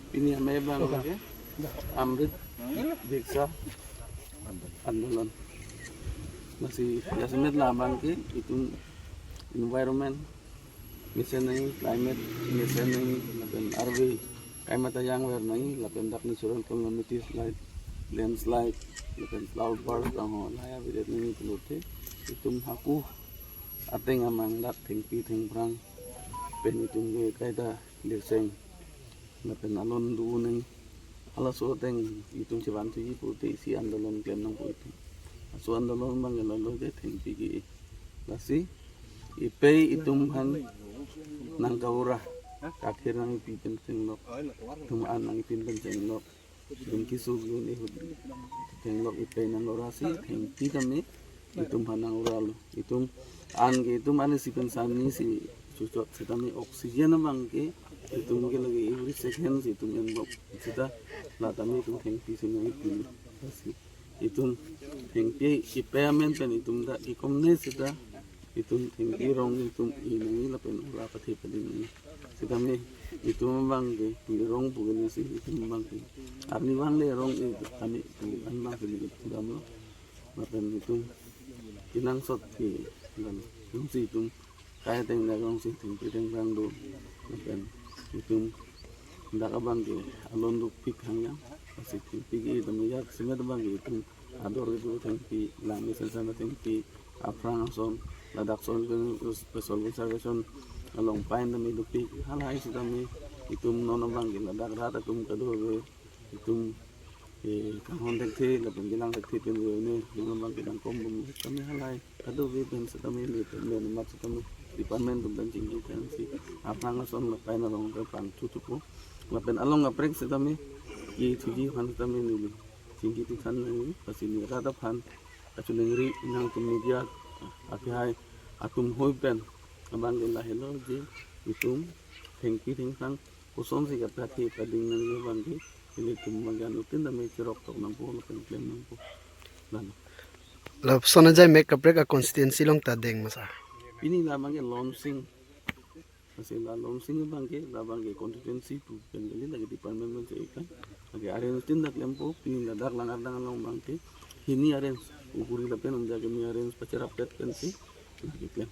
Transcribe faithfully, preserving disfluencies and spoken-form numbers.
Pini amei abang ke Amrit Diksha Andolon. Lasi jasemet labang ke itum environment mesen nangji, climate mesen nangji, lapen arve kaimata jangver nangji, lapen dak natural calamities like landslide, lapen cloud burst, tangho laya bidet nangji pulote itum hako ateng amang dak thengpi thengphrang pen itum ke kaita lirseng lapen alon do nangji. Halaso ateng itum chevan thuji pulote isi andolon klem nangpo itum. Laso andolon abang ke lalo ke thengpi ke-e. Lasi ipei itum aphan nangka-ura, kakhir nangpi pen chenglok, itum an nangpi pen chenglok, itum keso un-e ahut chenglok ipei nang-ura si thengpi tame itum aphan nang-ura lo. Itum an ke itum an isi pen sani si chuchot setame oxygen abang ke itum ke lake every second si itum enbok seta la tame itum thengpi si nangpi lo. Lasi itum thengpi ipei amen pen itum dak kekomne seta itum thengpi rong itum e nangji lapen ura pathe pading nangji. Setame itum abang ke pu rong pu ke nangji, itum abang ke arnivang le rong e tame pu an abang ke nangji pu damlo. Lapen itum kenangsot ke dan itum si itum kai ateng dak along si thengpi thengphrang do. Lapen itum dak abang ke alon dopik hangyang. Lasi thengpi ke itum jasemet abang ke itum ador kedo thengpi, lang mesen sana thengpi, aphrang ason, ladak soil, soil conservation along pai tame dopik, halahai setame itum non abang ke ladak rat atum kadokave itum, eh, kanghon thekthe lapen kelang thekthe pen ro ne, non abang ke dang kom bom tame halahai kadokave pen setame le pen le mat setame department atum pen chingki than si aphrang ason lapai na rong ke pangthu thupo. Lapen along kaprek setame kethuji aphan setame neli chingki tu than nangji, lasi ne rat aphan kachiningri nangtum media akehai atum hoi pen abang ke lahelo je itum thengpi thengphrang kosonsi kapathe pading nangji abang ke ilitum abang ke anuttin tame cherok tok nangpo lapen klem nangpo. Lalo. Lapuson ajai mek kaprek a constituency along ta deng ma sir? Pini labang ke Lonsing. Lasi la Lonsing abang ke, labang ke constituency pu pen kali, lake department pen si ikan. Lake arrange tin dak klempo, pini ladak Langardang along abang ke hini arrange, ukuri lapen umja ke mi arrange pacherap pet pen si lake klem.